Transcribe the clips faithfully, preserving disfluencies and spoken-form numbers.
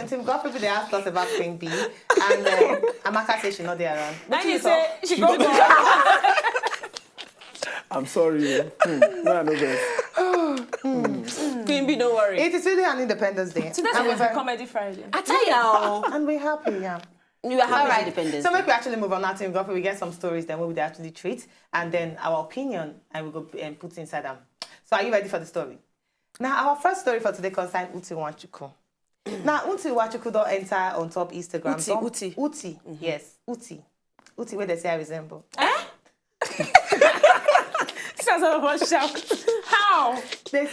Tim Godfrey, they asked us about Queen Bee, and um, Amaka said she not there around. Then Which you is say all- she go go. I'm sorry. Hmm. No, I know this. Queen Bee, don't worry. It is really an Independence Day. Today's and, we're supposed to be very- Comedy Friday. I tell y'all, and we're happy, yeah. you are happy All right. Independence. So maybe we actually move on now, Tim Godfrey. We get some stories, then we will actually treat, and then our opinion, and we go and put inside them. So are you ready for the story? Now, our first story for today concerns Uti Nwachukwu. Now, Uti Nwachukwu don't enter on top Instagram. Uti, Don't- Uti. Uti, yes, Uti. Uti, where they say I resemble. This is a shout. How? They,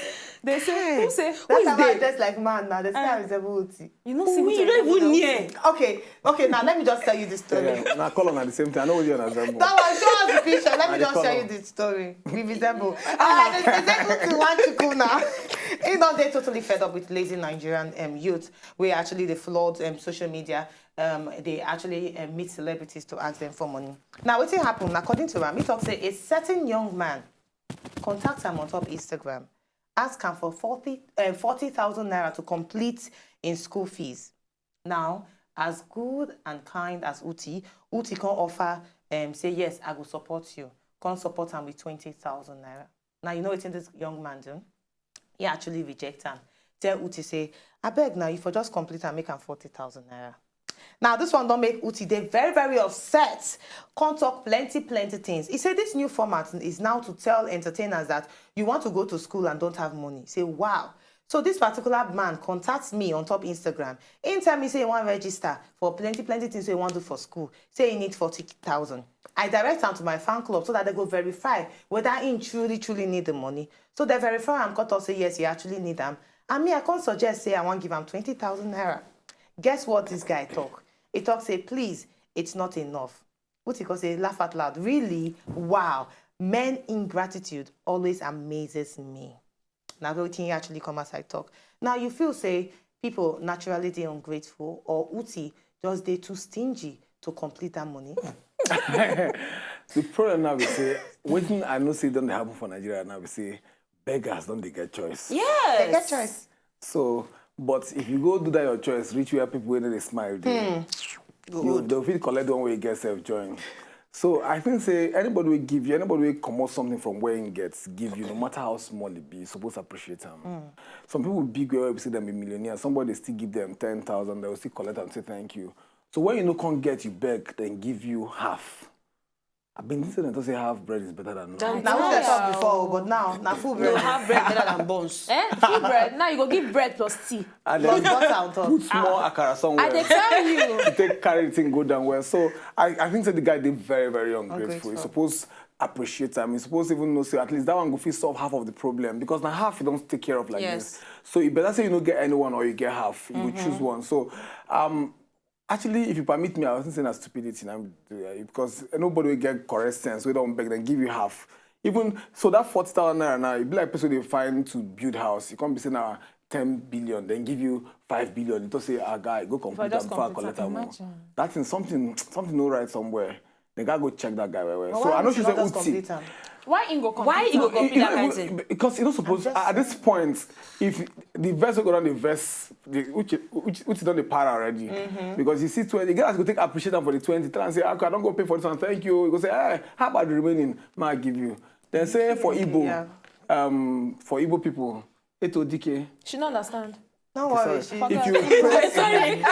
They say, who say, who that's is how I there? Dress like man now. They say I resemble Uti. You know, see You don't even near. Okay, okay, now let me just tell you the story. Yeah, now call on at the same time. I know what you're example. That was, show us the picture. Let me And the just tell colour. You the story. We resemble. Uh, they, they take Uti Nwachukwu now. You know, they totally fed up with lazy Nigerian um, youth. We actually, they flood um, social media. Um, they actually um, meet celebrities to ask them for money. Now, what happened? According to Ram, he talks say a certain young man contact him on top Instagram, ask him for forty, um, forty thousand naira to complete in school fees. Now, as good and kind as Uti, Uti can offer, um, say, yes, I will support you. Can support him with twenty thousand naira. Now, you know what this young man do? He actually reject him. Tell Uti say, I beg now, if you just complete and make him forty thousand naira. Now, this one don't make Uti they very, very upset. Can't talk plenty, plenty things. He said this new format is now to tell entertainers that you want to go to school and don't have money. Say, wow. So this particular man contacts me on top Instagram. He tell me say he want register for plenty, plenty things he want do for school. Say he need forty thousand. I direct him to my fan club so that they go verify whether he truly, truly need the money. So they verify and cut off say yes, he actually need them. And me, I can't suggest say I want give him twenty thousand naira. Guess what this guy talk? He talk say, please, it's not enough. What he call say, laugh out loud. Really? Wow. Men ingratitude always amazes me. Now, everything he actually come as I talk. Now, you feel say people naturally they ungrateful or Uti just they too stingy to complete that money. The problem now we say, waiting I know say don't happen for Nigeria now we say beggars don't they get choice. Yes. They get choice. So, but if you go do that your choice, reach where people when they smile, they, you, they'll feel collect one way get self join. So I think say anybody will give you, anybody will come out something from where he gets, give you, no matter how small it be, you supposed to appreciate them. Some people big where we see them be millionaire, somebody still give them ten thousand, they will still collect and say thank you. So when you no can get you back, then give you half. I've been listening to say half bread is better than none. Than- Now we talk before, but now, now full No, bread. half bread better than buns. Eh? Full bread. Now you go give bread plus tea. And Plus then butter on top. Put small akara somewhere. I dey tell you. To take carry the thing go down well. So I, I think that the guy did very, very ungrateful. Ungrateful. He's supposed to appreciate him. He's supposed to even know say at least that one go fit solve half of the problem because now half you don't take care of like Yes. This. So you better say you don't get anyone or you get half. You will choose one. So um actually, if you permit me, I wasn't saying that stupidity now, uh, because nobody will get correct sense. We don't beg them give you half. Even so, that forty thousand naira now, it be like person they find to build house. You can't be saying now ten billion, then give you five billion. You say, ah, guy, go complete just and before I complete collect am, that one. Imagine. That is something, something no right somewhere. The guy go check that guy well. well. But So why I know would she you said not just Uti. Complete am? Why he go complete? Why he go No, complete you that know, kind thing? Because you know, suppose just at this point, if the verse go down the verse, the, which which which is not the power already, because you see twenty, the guys go take appreciate them for the twenty. Try and say, okay, I don't go pay for this one. Thank you. You go say, hey, how about the remaining? Ma give you. Then say for Igbo, Yeah. um, for Igbo people, eto dike. She don't understand. No worry. Sorry. She, If you praise,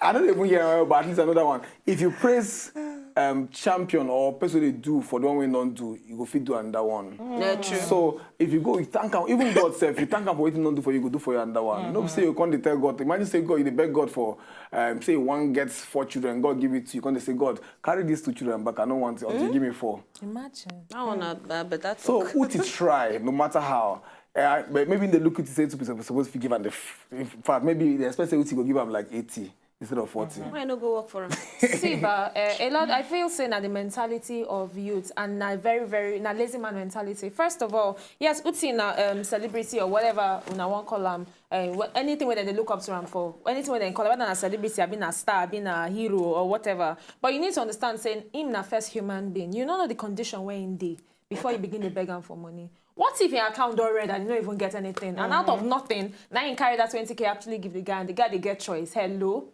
I don't even hear well, but at least another one. If you praise um, champion or person they do for the one we don't do, you go fit do another one. Yeah, true. So if you go, you thank him. Even God self, you thank him for what he don't do for you, go do for you another one. No say you can't tell God. Imagine say God, you dey beg God for, um, say one gets four children, God give it to you. Can't say God carry these two children back. I don't want it until you give me four. Imagine. That one na na better So talk. Uti try no matter how. Uh, but maybe they look at it say to be supposed to give am the f- in fact maybe they expect say Uti go give am like eighty instead of forty. Why no go work for him? See, but uh, a lot. I feel say na the mentality of youth and na very, very na lazy man mentality. First of all, yes, Uti na um, celebrity or whatever una wan call am. Uh, wh- anything where they look up to am for, anything where they call am, whether na celebrity, abi na star, abi na hero or whatever. But you need to understand, say him na first human being. You don't know the condition where him dey before you begin to beg am for money. What if your account don red and you no even get anything? And out of nothing, now you carry that twenty K actually give the guy, and the guy dey get choice. Hello?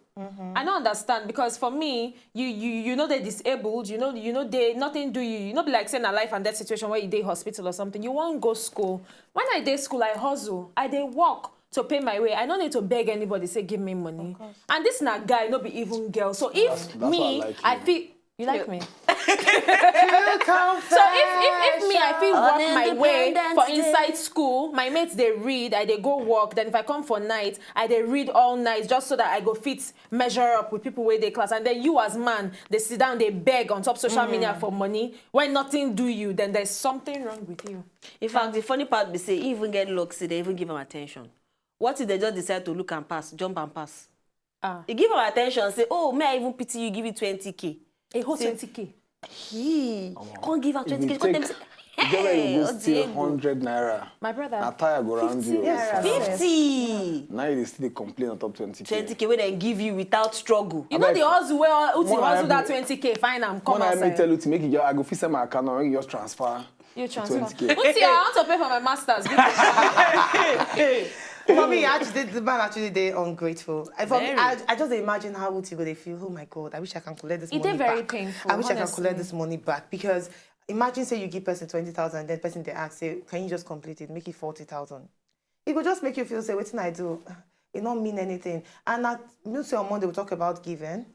I no understand, because for me, you you you no dey disabled, you no you no dey, nothing do you. You no be like say na life and death situation where you dey hospital or something. You wan go school. When I dey school, I hustle, I dey work to pay my way. I no need to beg anybody say give me money. And this na guy, no be even girl. So if That's why I me, like I you. feel you like me. True confession. So if if if me, I feel work my way Independent for day. Inside school, my mates dey read, I dey go work. Then if I come for night, I dey read all night just so that I go fit measure up with people wey dey class. And then you as man, dey sit down, dey beg on top social media for money when nothing do you. Then there's something wrong with you. In fact, the funny part be say he even get luck say they even give am attention. What if they just decide to look and pass, jump and pass? Ah. He give am attention, say, "Oh, may I even pity you, give you twenty K." A whole See- twenty K. He can't give am If twenty K. you Come tell me take, say, you get where you "Hey, go steal Odiego." Hundred naira. My brother. Na tire go round you. Naira. Fifty. Now you dey still dey complain on top twenty K. Twenty K wey dem give you without struggle. You know Abeg, the hustle where Uti more hustle that level. twenty K, find am, come When I outside. Tell you to make it, I go fit send my account now. Make you just transfer. You transfer. twenty K. Uti, I want to pay for my masters. Because For me, actually, the man actually dey ungrateful. I, for me, Very. I, I just dey imagine how Uti go dey feel. Oh my God, I wish I can collect this It money dey very back. painful, I wish I can honestly. Collect this money back, because imagine say you give person twenty thousand, then person dey ask say, "Can you just complete it? Make it forty thousand." It go just make you feel say, "Wetin I do? It no mean anything." And I know say on Monday we talk about giving.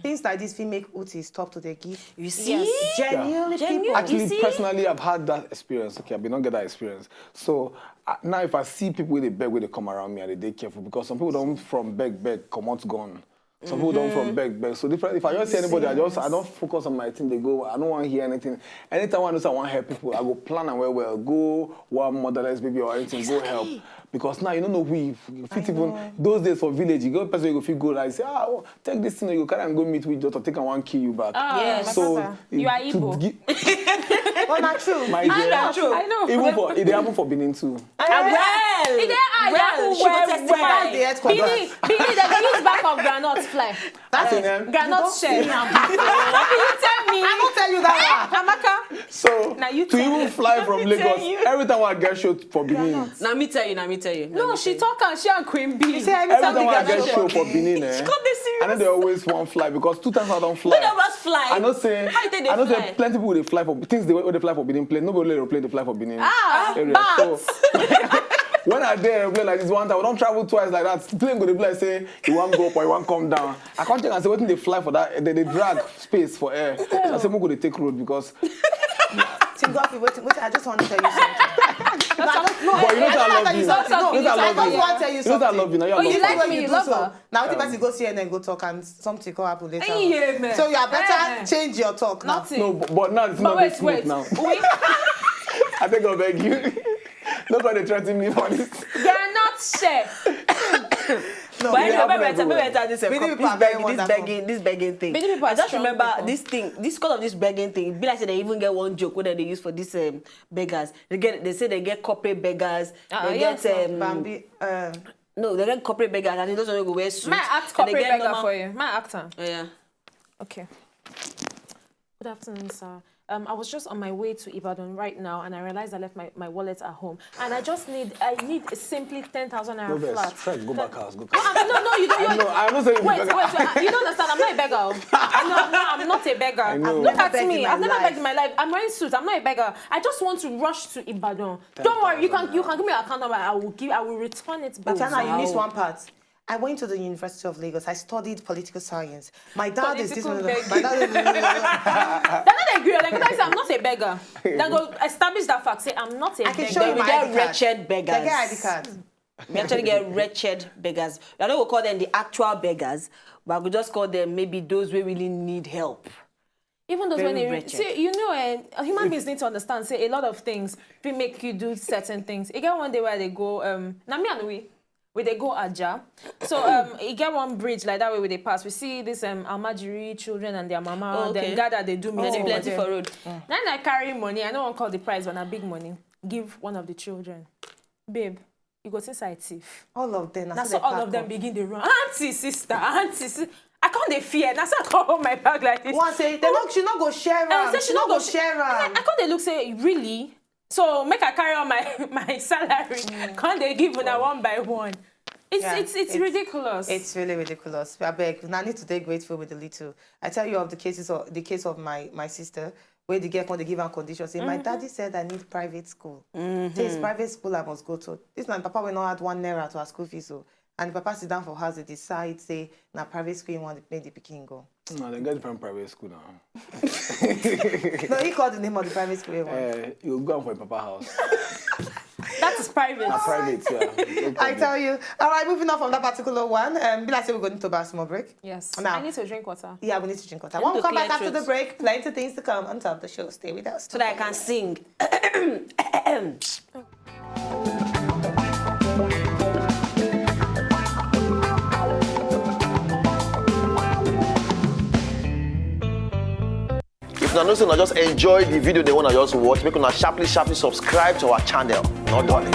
Things like this fit make Uti stop to dey give. You see? Yes. Genuinely, Genuine. people. You Actually, see? Personally, I've had that experience. Okay, I been don't get that experience. So uh, now, if I see people wey dey beg, wey dey come around me, I dey dey careful, because some people don't from beg beg comot gone. Some people don't from beg beg. So different. If I just see anybody, I just I don't focus on my thing. They go. I don't want to hear anything. Anytime I know say I want help people, I go plan and well well. Go one motherless baby or anything. Go help. Because now you don't know who you fit even those days for village. You go person you go fit go like say, "Ah, oh, take this thing, you go carry and go meet with doctor, take and one kill you back." Ah, Yes. my So brother. you- You are to Igbo. gi- Oh, not true. My I dear, know. I know. Even for it dey happen for Benin too. Ah, well, He dey high, well, who she go well, testify. well. That's the headquarters. Benin, Benin, they dey use back of groundnut fly. That's Ask it. him. Groundnut shell. What did you tell me? I won't tell you that one. Amaka. So Now you to tell even me. Fly from Let me tell Lagos, you. Every time I get show for Benin, Now me tell you, now me tell you. No, she talk and she and Queen B. Say every anytime time we I get get show show for for Benin, eh, She come dey serious. I know they always want fly because two times I don't Two fly. of us fly. I know say How you take dey I know fly? Say plenty people dey fly for things they wey dey fly for Benin plane. Nobody aeroplane dey fly for Benin Ah, area. but So when I dey aeroplane like this one time, I don't travel twice like that. Plane go dey be like say you want go up or you want come down. I can't check and say wetin dey fly for that. They dey drag space for air. So I say make we dey take road because Tim Godfrey, wait, wait, I just want to tell you something. No, I just, no, But you know I that I just love want to tell you. you something. No, You know that I I love just you. want to tell you You know that I something. love you. Now you Oh, you love like What me, you you do love so? her. Now, what if person go C N N go talk and something come happen later? Yeah, man. So you are better Eh. Change your talk now. Nothing. No, but, but now it's But not wait, this smooth wait. Now. We, I think I beg you. Nobody threaten me for this. they are not share. No, They anyway, happen maybe better, everywhere. maybe better this, uh, Benin this people are very begging, this wonderful. begging, this begging thing. Benin people I are just strong remember people. This thing, this call of this begging thing. It be like say they even get one joke where they use for this um, beggars. They get, they say they get corporate beggars. Ah, They yes, get no. um, Bambi, uh, no, they get corporate beggars. I think those one go wear suit. My act And they corporate get beggar normal- for you. My actor. Yeah. Okay. Good afternoon, sir. Um, I was just on my way to Ibadan right now, and I realized I left my, my wallet at home. And I just need I need a simply ten thousand naira No vex. flat. Try go back house. Go No, I'm- no, no, you don't. I know. I know. Say you Wait, beggar. wait, wait. You don't understand. I'm not a begger. Oh. I know, no, I'm not a beggar. I know. Look Never at begged me. in I've my never life. begged in my life. I'm wearing suits. I'm not a beggar. I just want to rush to Ibadan. Don't worry. You can you can give me your account number. I will give. I will return it back. But Tana, you Wow. missed one part. I went to the University of Lagos. I studied political science. My dad is this. Political My begging. dad is. They're not a girl. Like I say, I'm not a beggar. Then go establish that fact. Say I'm not a I can beggar. show you We my get I D card. Wretched beggars. They get I D card. We actually get wretched beggars. I don't go call them the actual beggars, but I could just call them maybe those who really need help. Even those Very when they wretched. See, you know, eh, human beings need to understand. Say a lot of things will make you do certain things. You get one day where they go. Um, na me and we, we they go Aja. So um, you get one bridge like that way where they pass. We see this um Almajiri children and their mama. Oh, okay. Then gather they do They meeting dey plenty there. For road. Then I carry money. I don't want call the price, but a big money. Give one of the children, babe. You go since I thief. All of them. That's so all of them begin the run. Auntie, sister, auntie, sister. I can't dey fear. That's why I come hold my bag like this. One say they no, she no go share I am. say She no go share I, am. I can't dey look say really. So make I carry all my my salary, come dey give una one by one. It's Yeah, it's it's it's- ridiculous. It's really ridiculous. I beg, una need to dey grateful with the little. I tell you of the cases of the case of my my sister, where the girl come dey give am condition. Say, my daddy said I need private school. Say it's private school I must go to. This my papa wey no add one naira to her school fees o. And the papa sit down for house, dey decide say na private school he want make the pikin go. No, dem get different private school now. No, he called the name of the private school he want. Eh, you go am for your papa house. That is private. Na private, yeah. No I problem. Tell you. All right, moving on from that particular one. Um, be like say we go need to buy a small break. Yes. Now- I need to drink water. Yeah, we need to drink water. Need When we to come back clear after the throat. Break, plenty things to come on top of the show. Stay with us. So that I can sing. If una know say una just enjoy the video dem wey una just watch, make una sharply sharply subscribe to our channel. No darling.